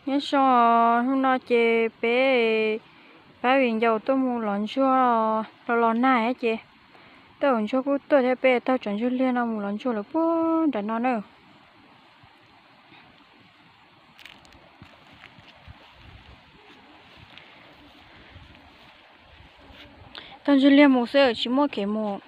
Nyob zoo, hnub no ces peb pab viv ncaus tuaj mus lov ntsuag los los nag ces, tej zaum ntsuag kuj tuaj thiab, peb taug tsam ntsuag liag no mus lov ntsuag lawm puag nram no na. Taug ntsuag liag mus xwb tsis muaj kev mus.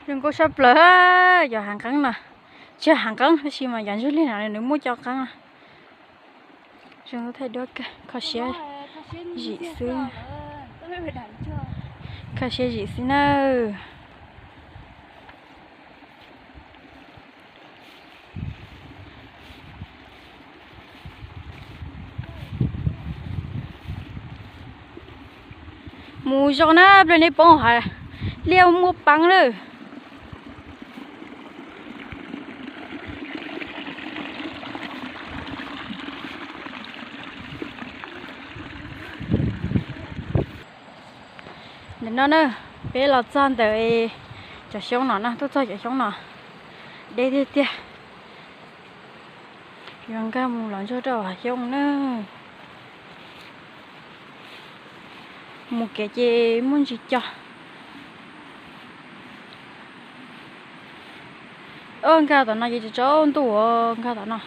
Zoo nkauj sab plaws, cov hav qeeb no, tsis hav qeeb tab sis mas cov ntsuag liag no nws muaj cov qeeb no. Zoo thaij duab kawg, kho siab zim xwb. Kho siab zim xwb nawb. Mus zoo na, pliag nej poob hav liaj muaj peev lawm. Ntawm no na, peb los txog ntawm cov xyoob no na, tuaj txog cov xyoob no, deb tiag tiag. Yuav nkag mus lov ntsuag rau hav xyoob na. Mus kev ces muaj ntsis co. Nkag tom no ces tsaus ntuj, nkag tom no.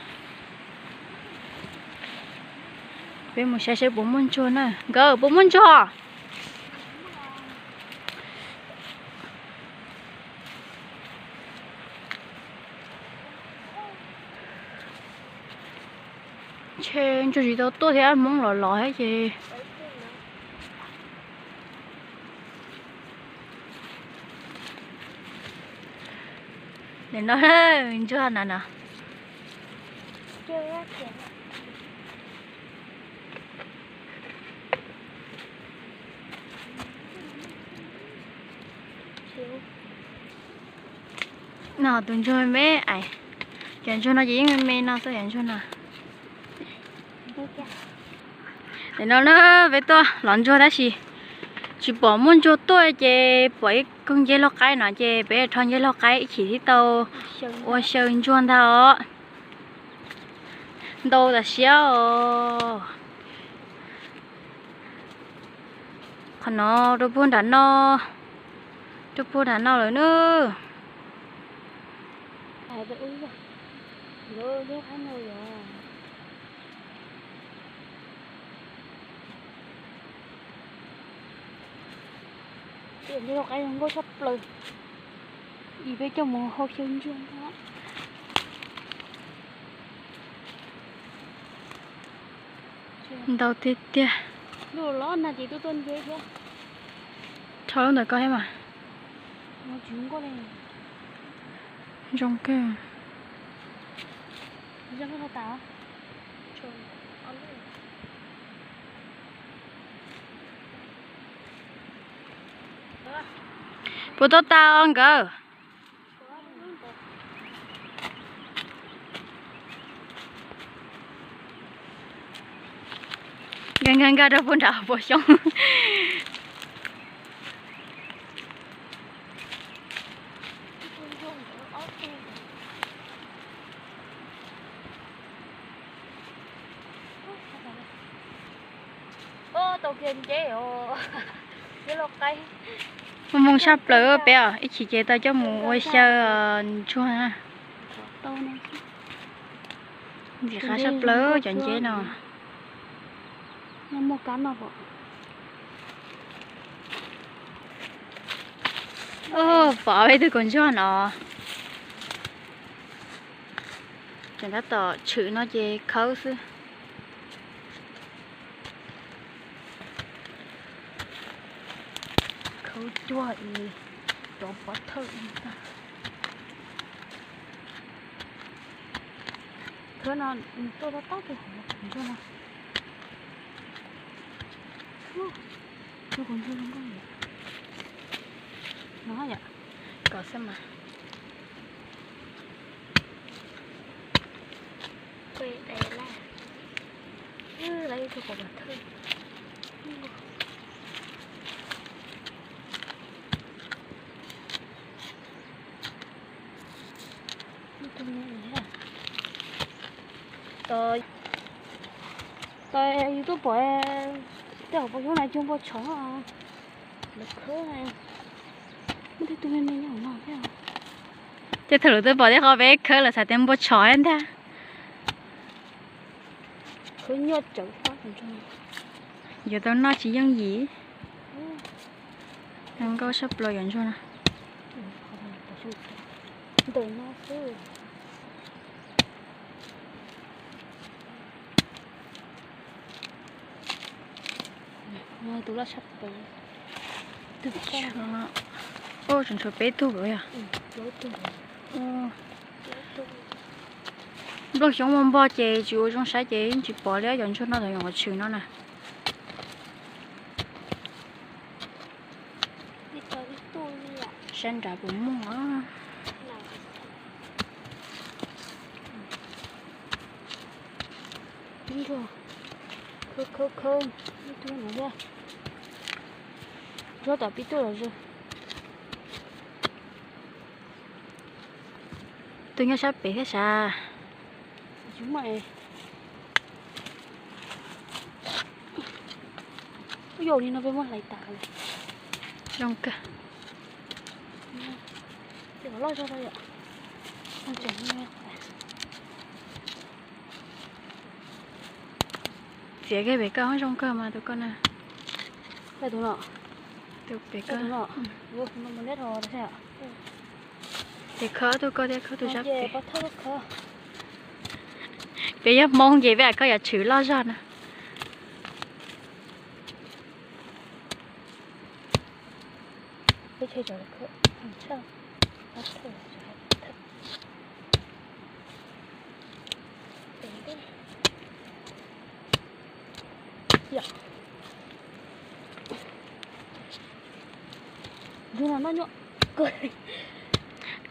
Peb mus saib saib puas muaj ntsuag na. Nkawd puas muaj ntsuag? Ntshe ntsuag tsis tau tuaj thiab, Hmoob los lov thiab ces. Nim no ntsuag na no. No tus ntsuag me me, cov ntsuag no ces yeej me me no xwb cov ntsuag no. Nim no na peb tuaj lov ntsuag tab sis tsis pom muaj ntsuag tuaj ces pom ib koog nceb laug qaib no ces peb rho nceb laug qaib ib chim thiaj tau ua xyaw ntsuag ntag os. Ntau tas siab os. Qhov no rau puag nram no, rau puag nram no lawm na. Ntsuag qaib zoo nkauj tshaj plaws, es peb coj mus hau xyaw ntsuag ntag. Ntau tiag tiag. Rho lub ntawm ko thiab mas. Zoo kawg. Puas tau tas os nkawd? Nkag nkag nkag rau puag nram puas xyoob. Tau kiag nceb os. Muaj hmoo saj plaws peb os, ib chim ces tau coj mus ua xyaw ntsuag na. Ntxim qab saj plaws cov nceb no. Pom ib tug kaus ntsuag no. Ces tab tom tshwm no ces khawb xwb. Khawb cuag es rov pov thawj li ntag. Khawb no nws tuaj tab tab tus kaus ntsuag no. Tus kaus ntsuag zoo nkauj yom. No yom. Kom xwb mas. Lawv ib tug kaus pov thawj. Tau yus tuaj pom tej hauv paus xyoob na cog npua tshov, lawv khawb, muaj tej tug me me nyob hauv no thiab. Ces thaum lawv tuaj pom tej qhov peb khawb lawv xav tias npua tshov ntag. Khawb nyuaj tsawv, yuav tau noj tsis yooj yim. Zoo nkauj tshaj plaws cov ntsuag no. Ntawm no xwb. Tus loj tshaj plaws. Tus tshuav, tus tshuav peb tug yog. Nplooj xyoob muaj npog ces tsis ua zoo saib ces yeej tsis pom li cov ntsuag no thaum nyuam qhuav tshwm no na. Sab nrad puas muaj? Ntsuag khawb khawb khawb, ib tug no thiab. Ntsuag tom pib tuaj los zoo. Tus nyob sab pem thiab sav. Ub, yog li no peb muab hlais tas li. Zoo kawg. Loj zog yom. Txiav kiag pem koj zoo kawg mas tus koj na. Tus pem koj. Ces khawb tus koj thiab khawb tus sab pem. Peb yog Hmoob ces peb khawb yam tshwm loj zog na.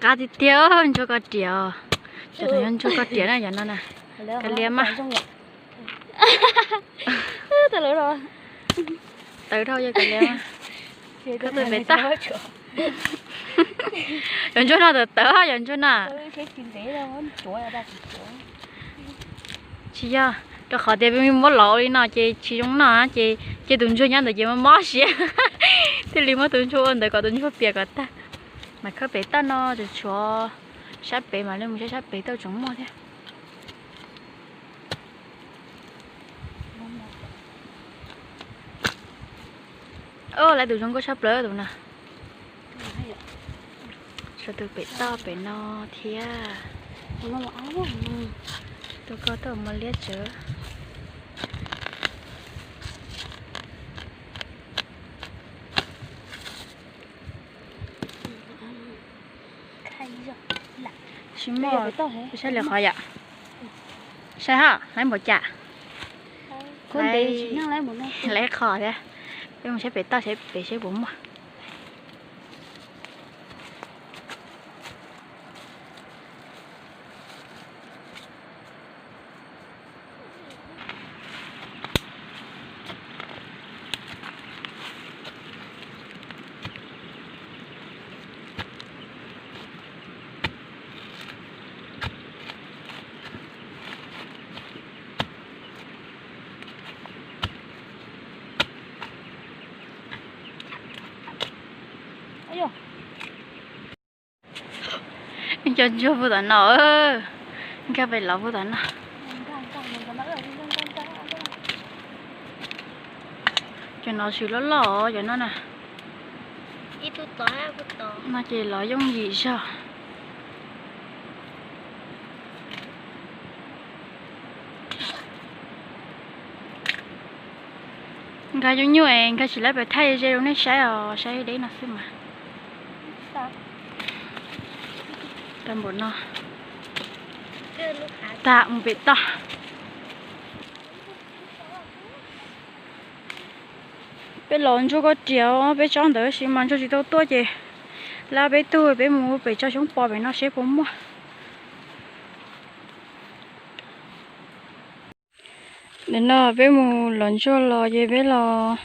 Qab tiag tiag, ntsuag koj riam. Cov no yog ntsuag koj riam na, yog no na. Kav liam mas. Tawv dhau yog kav liam mas. Koj tus pem toj. Yog ntsuag no tawv tawv yog ntsuag no. Tsis yog, rau qhov tias peb muab lov ua li no ces tsis zoo noj ces, ces tus ntsuag nyob ntawd ces mob mob siab. Thiaj li muab tus ntsuag ua ntawd kom tus ntsuag piam kom tag. Mas khawb pem toj no tsuas tshuav sab pem mas li mus saib sab pem toj tseem muaj thiab. Lawv tus zoo nkauj tshaj plaws tus no. Tshuav tus pem toj pem no thiab. Tus koj toj muaj liab tsawv. Tsis muaj, saib lwm qhov yom. Saib hab, lawv npaum cas. Lawv qhov thiab. Peb mus saib pem toj saib pem seb puas muaj. Cov ntsuag pug tom no, nkag pem los pug tom no. Cov no tshwm loj loj cov no na. No ces los yooj yim zog. Nkag nyuaj nyuaj, nkag tsis laib pem thaij ze rau nej saib os, saib deb no xwb mas. Tag npaum no, tag mus pem toj. Peb los ntsuag koj riam, peb tsob ntawd sis mas ntsuag tsis tau tuaj ces lab peb tug peb mus pem tsob xyoob pos pem no seb puas muaj. Nim no peb mus los ntsuag los ces peb los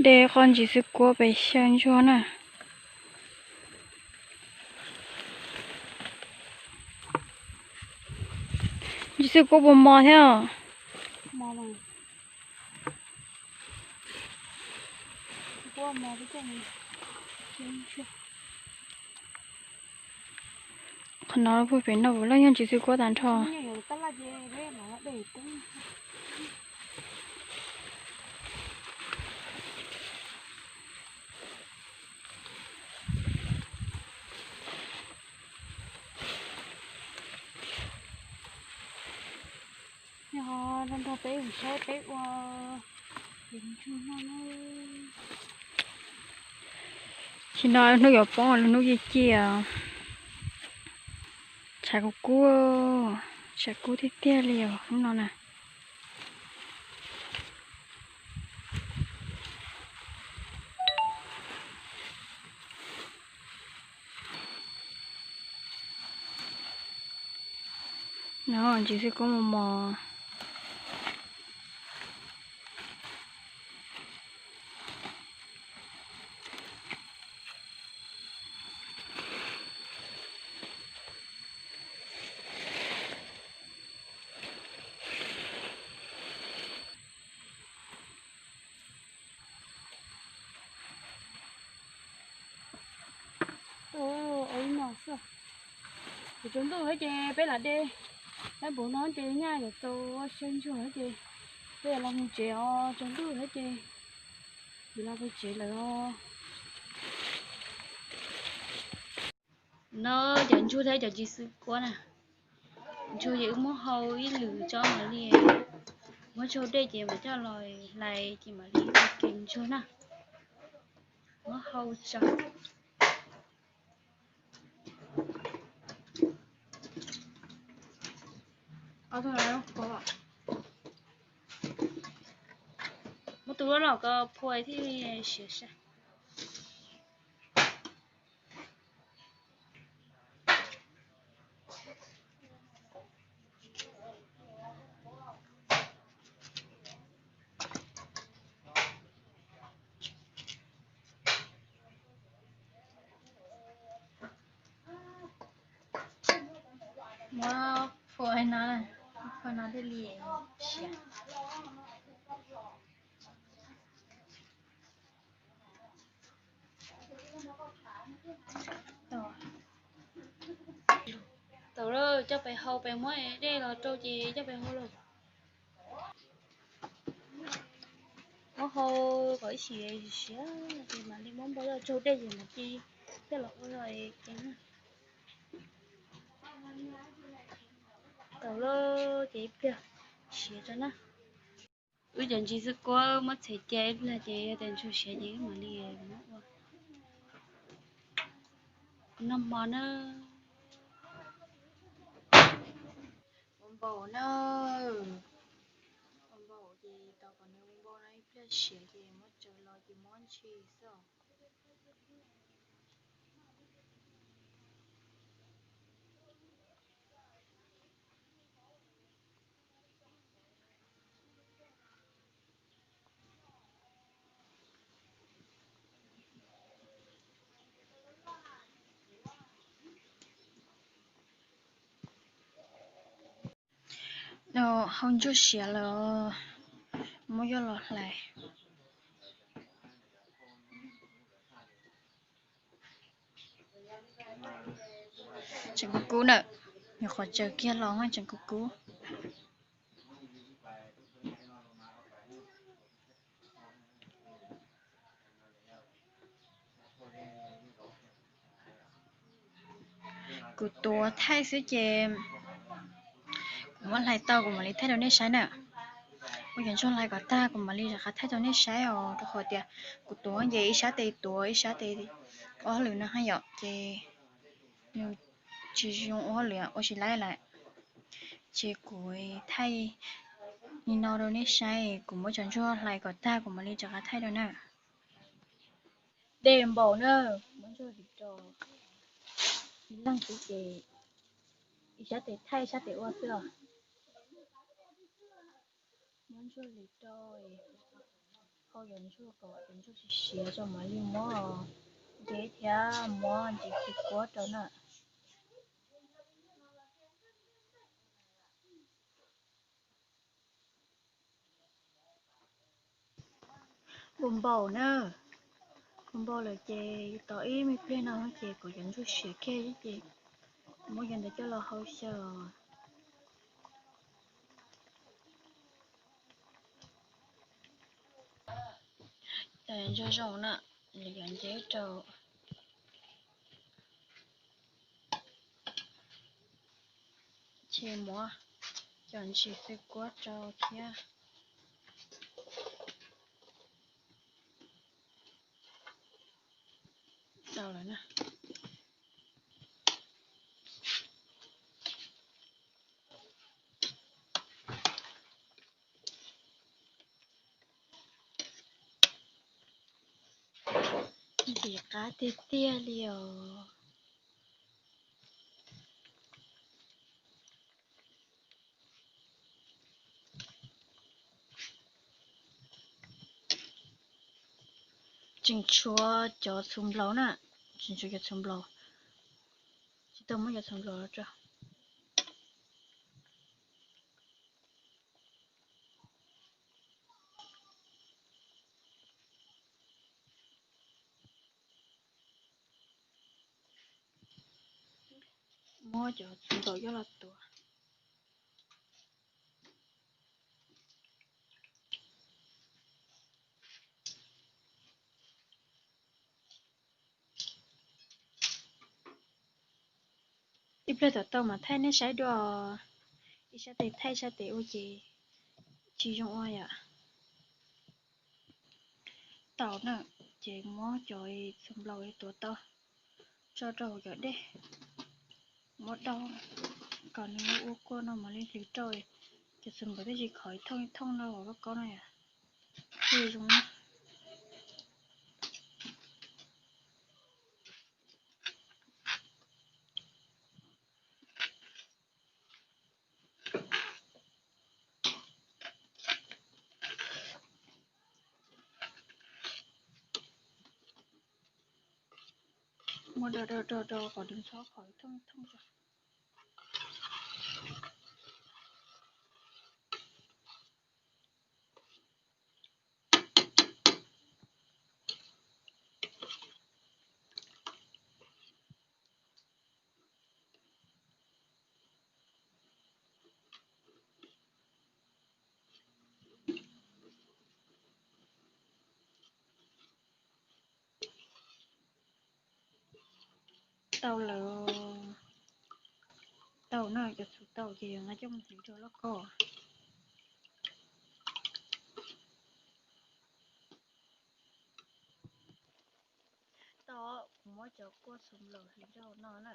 de qhov ntsis xwb kuav pem xyaw ntsuag na. Ntsis xwb kuab puas mos thiab? Qhov no puag pem no puas loj yog ntsis xwb kuab tag nrho. Yog nrog peb mus saib peb ua kev ntsug no na. Tsis no hnub yuav poob, lub hnub ciaj ciaj, tshav kub kub, tshav kub tiag tiag li os hnub no na. No ntsis xwb kuab mos mos. Ua ib no xwb. Kuv tsaus ntuj thiab ces peb lam de, peb npaum no ces nyaj yuav txaus siab ntsuag thiab ces peb yuav los mus tsev os, tsaus ntuj thiab ces yuav los mus tsev lawm os. No cov ntsuag thiab cov ntsis xwb kuab na. Ntsuag ces wb muab hau ib lwm tso mam li muab tsau dej ces mam coj los hlais ces mam li ua ke ntsuag na. Muab hau tso. Muab tus loj los ko phua thiaj siav sab. Muab phua no, phua no thiaj li siav. Tau lawm, coj pes hau, pes muab dej los rau ces coj pes hau lawm. Muab hau kom ib chim siav ces mam li muab npau coj tsau dej ces mam li coj los ua ke na. Tau lawm ces ib pliag siav tso na. Wb cov ntsis xwb kuab muab txhais cia ib pliag ces yog tias ntsuag siav ces wb mam li muab ua. Noj hmo na. Ua npaum na. Ua npaum ces tos kom nws ua npaum no ib pliag siav ces muab tsaws los ces muab ntshis xwb os. Hau ntsuag siav lawm, muab coj los hlais. Tseem kub kub na, nyuam qhuav tsaws kiag los tseem kub kub. Kuv tuav thaij xwb ces kuv muab hlais tau kuv mam li thaij rau nej saib na. Ua cov ntsuag hlais kom tag kuv mam li rov qab thaij rau nej saib os, rau qhov tias kuv tuav ces ib sab tes tuav ib sab tes ua hauj lwm no haj yom, ces nws tsis zoo ua hauj lwm ua tsis laib lawm. Ces kuv thaij li no rau nej saib, kuv muab cov ntsuag hlais kom tag kuv mam li rov qab thaij rau na. Dej npaum na, muab ntsuag hlais rau. Ib leeg xwb ces ib sab tes thaij ib sab tes ua xwb os. Muab ntsuag hlais rau, hau cov ntsuag kom cov ntsuag siav siav tso mam li muab nce thiab muab ntsis xwb kuab rau na. Npau npau na, npau npau lawm ces tos ib me pliag no ces kuv yuav ntsuag siav kiag ces muab cov ntawd coj los hau xyaw. Ntsuag zoo na, yuav nceb rau. Ces muab cov ntsis xwb kuab rau thiab. Tau lawm na. Ntxim qab tiag tiag li os. Tseem tshuav cov txhuv nplaum na, tseem tshuav cov txhuv nplaum, tsis tau muab cov txhuv nplaum los rau. Muab cov txhuv nplaum coj los tuav. Ib pliag tom tau mas thaij nej saib dua, ib sab tes thaij sab tes ua ces tsis zoo ua yom. Tau na, ces muab cov txhuv nplaum tuav tau tso rau hauv cov dej, muab daub kom nws ua kuaj no mam li hlwv rau. Cov txhuv nplaum thiaj tsis khov thooj thooj no uas koj kaub no yom. Thiaj zoo na. Muab do do do do kom nws txhob khov thooj thooj tso. Tau lawm. Tau no, cov txhuv tau ces yuav nqa coj mus hlwv rau loj koj. Tau, kuv muab cov kuaj txhuv nplaum hlwv rau no na.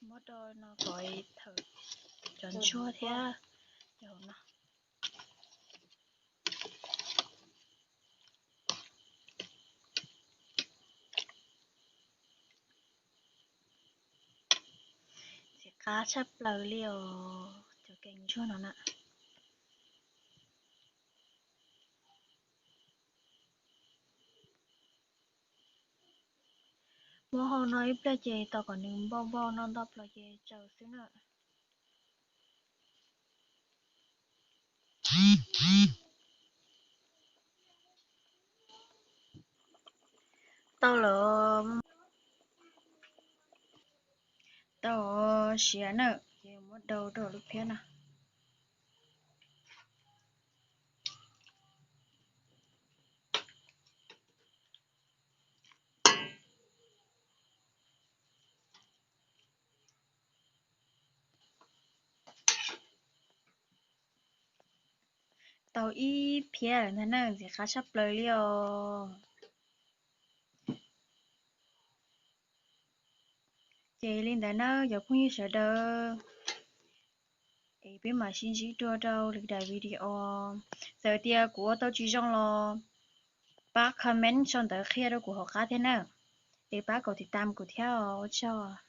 Muab rau no kom thawm cov ntsuag thiab cov hauv no. Ntxim qab tshaj plaws li os, cov kev ntsuag no na. Muab hau no ib pliag ces tos kom nws npau npau no ntau plaws ces tsaws xwb na. Tau lawm. Tau siav na, ces muab daus rau lub phiab no. Tau ib phiab lawm ntag na, ntxim qab tshaj plaws li os. Ces li ntawd na cov phooj ywg sawv daws, es peb mam sib ntsib dua rau lwm daim video. Txawm tias kuv ua tau tsis zoo los pab comment sau ntawv qhia rau kuv hauv qab thiab na, es pab kaum tiv tam kuv thiab os, ua tsaug.